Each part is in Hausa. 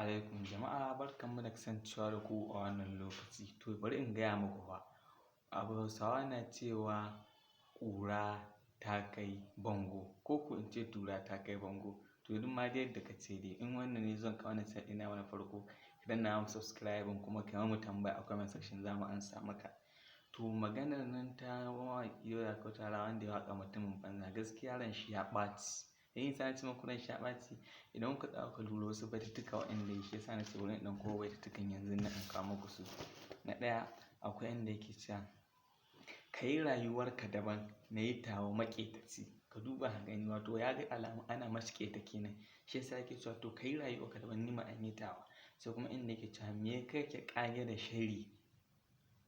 Alaikum jama'a, barkanmu da kasancewa da ku a wannan lokaci. To, bari in gaya muku fa. Abu Hausawa na cewa ƙura ta kai bango, ko ko in ce tura ta kai bango. To, duk ma dai yadda ka ce dai, in wannan ne zuwan ka wannan channel ɗina na farko, ka danna mu subscribe kuma ka mu tambaya a comment section, za mu ansa maka. To, maganar nan ta mawaƙi Dauda Kahutu wanda ya waƙa "Mutumin Banza", gaskiya ran shi ya ɓaci. Yayin sa na ce muku ran shi ya ɓaci, idan kuka tsaya kuka lura wasu baitittuka waɗanda shi yasa na ce bari in ɗauko baitittukan yanzun nan in kawo muku su. Na ɗaya, akwai inda yake cewa, "Ka yi rayuwarka daban, na yi tawa maƙetaci." Ka duba ka gani, wato ya ga alamu ana mashi ƙeta kenan. Shi yasa yake cewa to, ka yi rayuwarka daban, ni ma in yi tawa. Sai kuma inda yake cewa, "Me ya kai ka ƙage da sharri,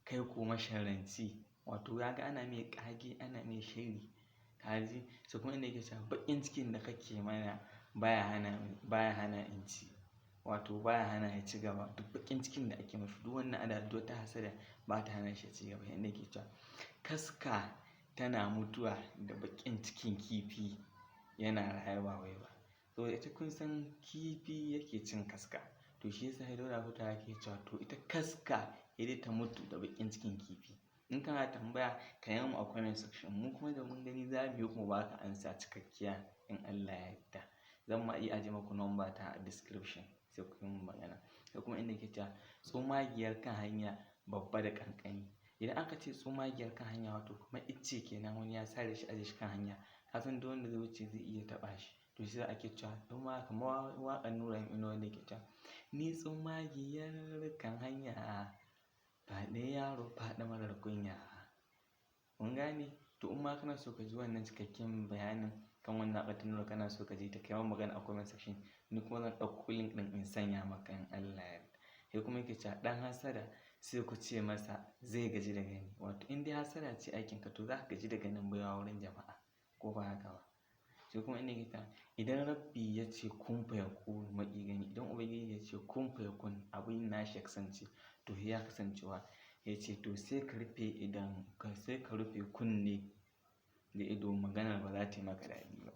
kai ko masharranci?" Wato ya ga ana mai ƙage, ana mai sharri. Ka ji? Sai kuma inda yake cewa, "Baƙin cikin da kake mana baya hana in ci." Wato baya hana ya ci gaba. Duk baƙin cikin da ake mashi, duk wannan adawa, duk wata hassada ba ta hana shi ya ci gaba. Inda yake cewa, "Kaska tana mutuwa da baƙin cikin kifi yana raye ba wai ba." To, ita kun san kifi yake cin kaska. To, shi yasa Dauda Kahutu yake cewa to, ita kaska sai dai ta mutu da baƙin cikin kifi. In kana tambaya, ka yi mu a comment section, mu kuma da mun gani za mu yi kuma ba ka amsa cikakkiya in Allah ya yarda. Zan ma iya ajiye muku number ta a description, sai ku yi mun magana. Sai kuma inda yake cewa, "Tsumagiyar kan hanya babba da ƙanƙani." Idan aka ce tsumagiyar kan hanya, wato kamar icce kenan, wani ya sare shi, aje shi kan hanya. Ka san duk wanda zai wuce zai iya taɓa shi. To, shi yasa ake cewa tsuma, kamar waƙar Nura M Inuwa wanda yake cewa, "Ni tsumagiyar kan hanya, faɗe yaro faɗi marar kunya." Kun gane? To, in ma kana so ka ji wannan cikakken bayanin kan wannan waƙar ta Nura, kana so ka ji ta, kai mun magana a comment section, ni kuma zan ɗauko link ɗin in sanya maka in Allah ya yarda. Sai kuma yake cewa, "Ɗan hassada sai ku ce masa zai gaji da gani." Wato in dai hassada ce aikinka, to za ka gaji da ganin baiwa wurin jama'a, ko ba haka ba? Sai kuma inda yake cewa, "Idan Rabbi ya ce kun fa yakunu maƙi gani." Idan Ubangiji ya ce kun fa yakun, abin nashi ya kasance, to ya kasancewa. Ya ce to, sai ka rufe idon ka, sai ka rufe kunne da ido, maganar ba za ta yi maka daɗi ba.